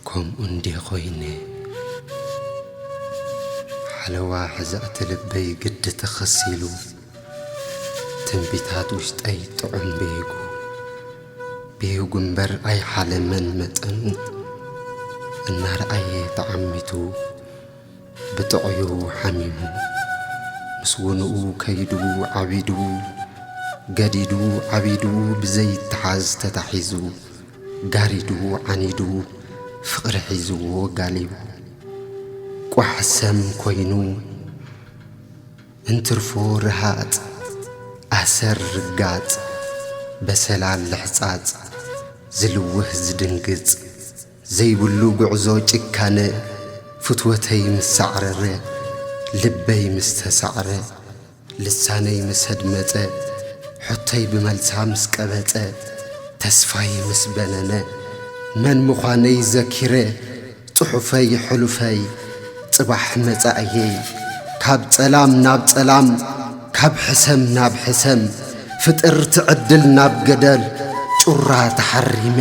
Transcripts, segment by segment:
ከምኡ እንዴ ኾይነ፣ ሓለዋ ሕዛእቲ ልበይ ግዲ ተኸሲሉ፣ ትንቢታት ውሽጠይ ጥዑም ቤጉ፣ ቤጉ እምበር ኣይሓለመን መጠኑ፣ እናረኣየ ተዓሚቱ፣ ብጥዑዩ ሓሚሙ፣ ምስ ውንኡ ከይዱ ዓቢዱ፣ ገዲዱ ዓቢዱ፣ ብዘይተሓዝ ተታሒዙ፣ ጋሪዱ ዓኒዱ፣ ፍቕሪ ሒዝዎ ጋሊቡ። ቋሕ ሰም ኮይኑ፣ እንትርፎ ርሃጽ፣ ኣሰር ርጋጽ፣ በሰላል ልሕጻጽ፣ ዝልውህ ዝድንግጽ፣ ዘይብሉ ጉዕዞ ጭካነ፣ ፍትወተይ ምስ ሳዕረረ፣ ልበይ ምስ ተሳዕረ፣ ልሳነይ ምስ ኣድመጸ፣ ሕቶይ ብመልሳ ምስ ቀበጸ፣ ተስፋይ ምስ በነነ፣ መን ምዃነይ ዘኪረ፣ ጽሑፈይ ሕሉፈይ፣ ጽባሕ መጻእየይ፣ ካብ ጸላም ናብ ጸላም፣ ካብ ሕሰም ናብ ሕሰም፣ ፍጥርቲ ዕድል ናብ ገደል፣ ጩራ ተሓሪመ፣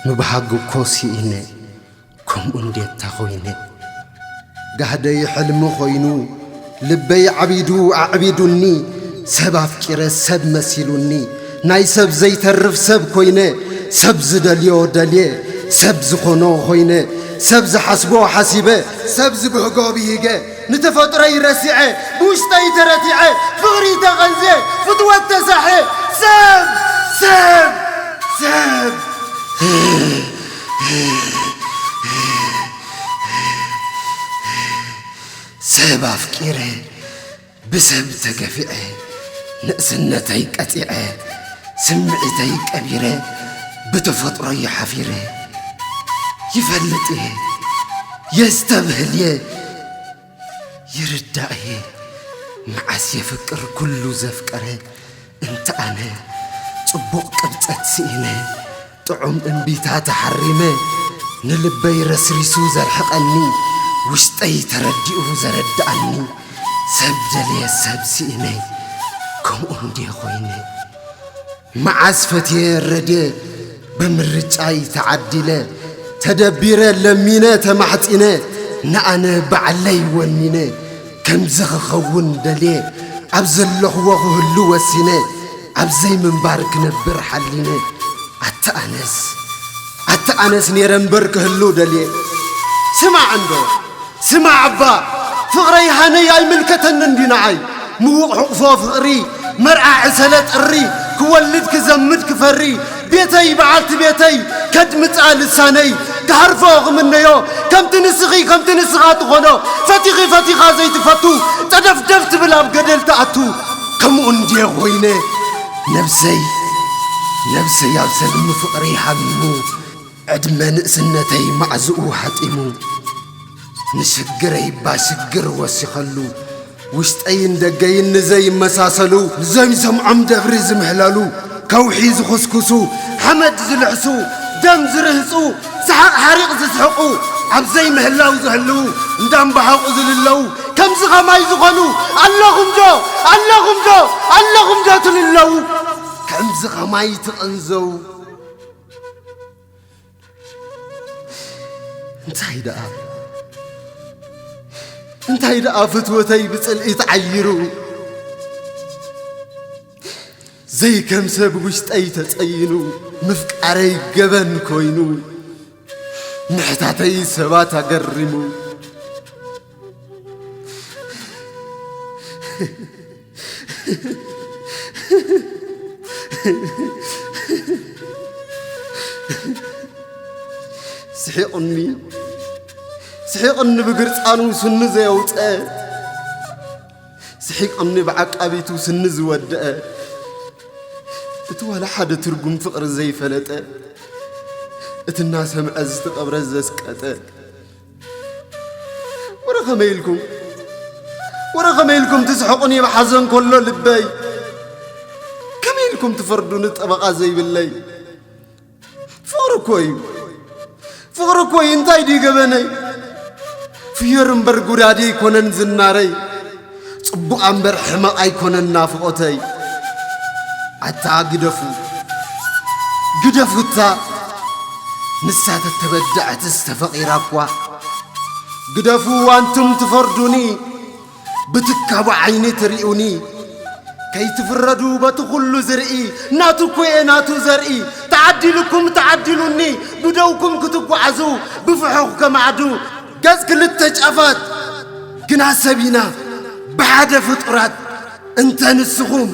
ምብሃግ እኮ ስኢነ። ከምኡ እንዴት ተኾይነ? ጋህደይ ሕልሚ ኾይኑ፣ ልበይ ዓቢዱ ኣዕቢዱኒ፣ ሰብ ኣፍቂረ ሰብ መሲሉኒ፣ ናይ ሰብ ዘይተርፍ ሰብ ኮይነ፣ ሰብ ዝደልዮ ደልየ፣ ሰብ ዝኾኖ ኾይነ፣ ሰብ ዝሓስቦ ሓሲበ፣ ሰብ ዝብህጎ ብሂገ፣ ንተፈጥሮይ ረሲዐ፣ ብውሽጠይ ተረቲዐ፣ ፍቕሪ ተቐንዜ፣ ፍትወት ተሳሐ፣ ሰብ፣ ሰብ፣ ሰብ። ሰብ ኣፍቂረ፣ ብሰብ ተገፊዐ፣ ንእስነተይ ቀጺዐ፣ ስምዒተይ ቀቢረ፣ ብተፈጥሮይ ሓፊረ። ይፈልጥ እየ፣ የስተብህል እየ፣ ይርዳእ እየ። መዓስ የፍቅር ኩሉ ዘፍቀረ፣ እንተ ኣነ ጽቡቕ ቅብጸት ስኢነ፣ ጥዑም እምቢታ ተሓሪመ፣ ንልበይ ረስሪሱ ዘርሕቐኒ፣ ውሽጠይ ተረዲኡ ዘረድኣኒ፣ ሰብ ደልየ ሰብ ስኢነ፣ ከምኡ እንድየ ኾይነ። መዓስ ፈትየ ረድየ፣ ብምርጫይ ተዓዲለ፣ ተደቢረ ለሚነ ተማሕጺነ፣ ንኣነ ባዕለይ ወኒነ፣ ከምዚ ክኸውን ደልየ፣ ኣብ ዘለኽዎ ክህሉ ወሲነ፣ ኣብ ዘይምንባር ክነብር ሓሊነ። ኣታ ኣነስ፣ ኣታ ኣነስ ኔረ እምበር ክህሉ ደልየ። ስማዕ እንዶ፣ ስማዕ እባ፣ ፍቕረይ ሃነይ ኣይምልከተንን ድዩ ንዓይ? ምዉቕ ሕቑፎ ፍቕሪ፣ መርዓ ዕሰለ ጥሪ፣ ክወልድ ክዘምድ ክፈሪ፣ ቤተይ በዓልቲ ቤተይ፣ ከድምጻ ልሳነይ፣ ክሃርፎ ክምነዮ፣ ከምቲ ንስኺ ከምቲ ንስኻ ትኾኖ፣ ፈቲኺ ፈቲኻ ዘይትፈቱ፣ ጠደፍደፍ ትብል ኣብ ገደል ትኣቱ። ከምኡ እንድየ ኾይነ፣ ነብሰይ፣ ነብሰይ ኣብ ሰልሚ ፍቕሪ ሃሚሙ፣ ዕድመ ንእስነተይ ማዕዝኡ ሃጢሙ፣ ንሽግረይ እባ ሽግር ወሲኸሉ፣ ውሽጠይን ደገይን ንዘይመሳሰሉ፣ ንዘይሰምዖም ደብሪ ዝምሕለሉ፣ ከውሒ ዝኹስኩሱ፣ ሓመድ ዝልሕሱ፣ ደም ዝርህጹ፣ ሰሓቕ ሓሪቕ ዝስሕቑ፣ ኣብ ዘይምህላው ዝህልዉ፣ እንዳምባሓቑ ዝልለዉ፣ ከምዚ ኸማይ ዝኾኑ፣ ኣለኹምዶ፣ ኣለኹምዶ፣ ኣለኹምዶ ትልለዉ፣ ከምዚ ኸማይ ትቕንዘዉ። እንታይ ደኣ፣ እንታይ ደኣ ፍትወተይ ብጽልኢ ተዓይሩ፣ ዘይከም ሰብ ውሽጠይ ተጸይኑ፣ ምፍቃረይ ገበን ኮይኑ፣ ምሕታተይ ሰባት ኣገሪሙ። ስሒቑኒ፣ ስሒቑኒ ብግርጻኑ ስኒ ዘየውጸ፣ ስሒቑኒ ብዓቃቢቱ ስኒ ዝወደአ፣ እቲ ዋላ ሓደ ትርጉም ፍቕሪ ዘይፈለጠ፣ እቲ እናሰምዐ ዝተቐብረ ዘስቀጠ። ወረ ከመይ ኢልኩም፣ ወረ ከመይ ኢልኩም ትስሕቑኒ ብሓዘን ከሎ ልበይ? ከመይ ኢልኩም ትፈርዱኒ ጠበቓ ዘይብለይ? ፍቕሪ እኮ እዩ፣ ፍቕሪ እኮ እዩ። እንታይ ድዩ ገበነይ? ፍዮሪ እምበር ጉዳዲ ኣይኮነን ዝናረይ። ጽቡቕ እምበር ሕመቕ ኣይኮነን ናፍቖተይ። ኣታ ግደፉ፣ ግደፉታ፣ ንሳ ተተበድዐትስ ተፈቒራ እኳ። ግደፉ ኣንቱም ትፈርዱኒ፣ ብትካቡ ዓይኒ ትርእዩኒ። ከይትፍረዱ በቲ ኩሉ ዝርኢ፣ ናቱ እኮ እየ ናቱ ዘርኢ። ተዓዲልኩም ተዓዲሉኒ፣ ብደውኩም ክትጓዓዙ፣ ብፍሑኽ ከማዕዱ፣ ገጽ ክልተ ጫፋት። ግና ሰብ ኢና ብሓደ ፍጡራት። እንተ ንስኹም፣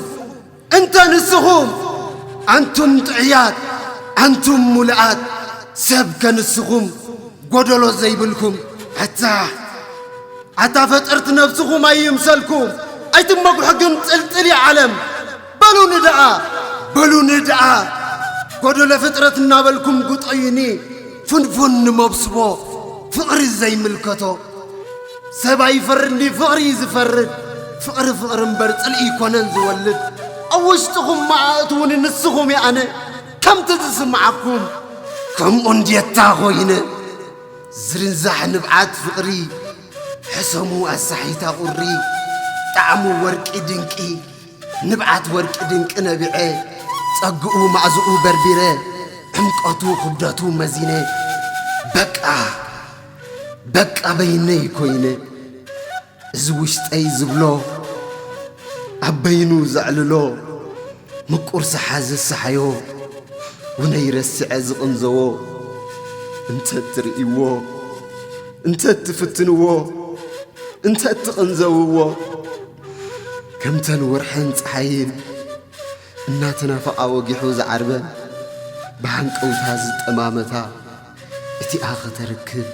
እንተ ንስኹም፣ ኣንቱም ጥዕያት፣ ኣንቱም ሙሉኣት፣ ሰብ ከንስኹም፣ ጎደሎ ዘይብልኩም። ኣታ፣ ኣታ ፈጠርቲ ነብስኹም ኣይምሰልኩም፣ ኣይትመጉሑ ግን ጽልጽል እዩ ዓለም። በሉኒ ደኣ፣ በሉኒ ደኣ፣ ጎደሎ ፍጥረት እናበልኩም ጉጠዩኒ፣ ፍንፉን ንመብስቦ ፍቕሪ ዘይምልከቶ። ሰብ ኣይፈርድ እንዲ ፍቕሪ እዩ ዝፈርድ። ፍቕሪ ፍቕሪ እምበር ጽልኢ ኣይኮነን ዝወልድ። ኣብ ውሽጥኹም መኣእትውኒ ንስኹም እየ ኣነ ከምቲ ዝስምዓኩም። ከምኡ እንድየታ ኾይነ ዝርንዛሕ ንብዓት ፍቕሪ ሕሰሙ ኣሳሒታ ቁሪ ጣዕሙ ወርቂ ድንቂ ንብዓት ወርቂ ድንቂ ነቢዐ ጸግኡ ማእዝኡ በርቢረ ዕምቀቱ ክብደቱ መዚነ በቃ በቃ በይነይ ኮይነ እዚ ውሽጠይ ዝብሎ ኣብ በይኑ ዘዕልሎ ምቁር ሰሓ ዘሰሓዮ ውነይ ረስዐ ዝቕንዘዎ እንተ ትርእይዎ እንተ ትፍትንዎ እንተ ትቕንዘውዎ ከምተን ወርሕን ፀሓይን እናተናፈቓ ወጊሑ ዝዓርበን ብሃንቀውታ ዝጠማመታ እቲኣ ከተርክብ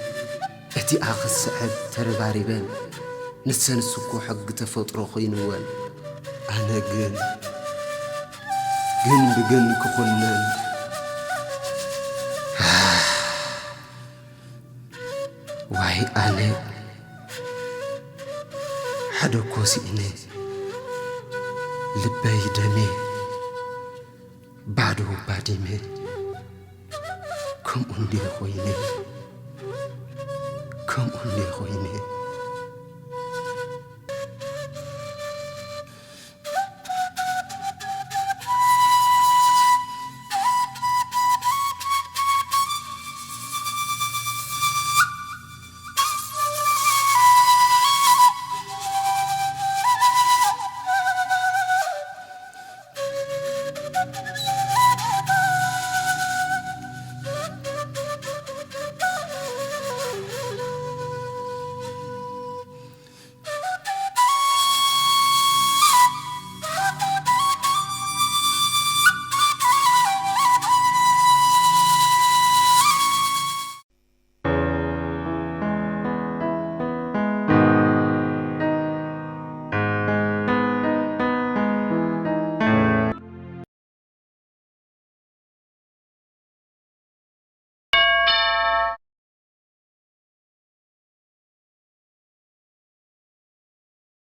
እቲኣ ክትስዕብ ተረባሪበን ንሰንስ እኮ ሕጊ ተፈጥሮ ኮይንወን ኣነ ግን ግን ብግን ክኹነን ዋይ ኣነ ሓደ እኮ ስኢነ ልበይ ደሜ ባዶ ባዲመ ከምኡ እንዴ ኮይነ ከምኡ እንዴ ኮይነ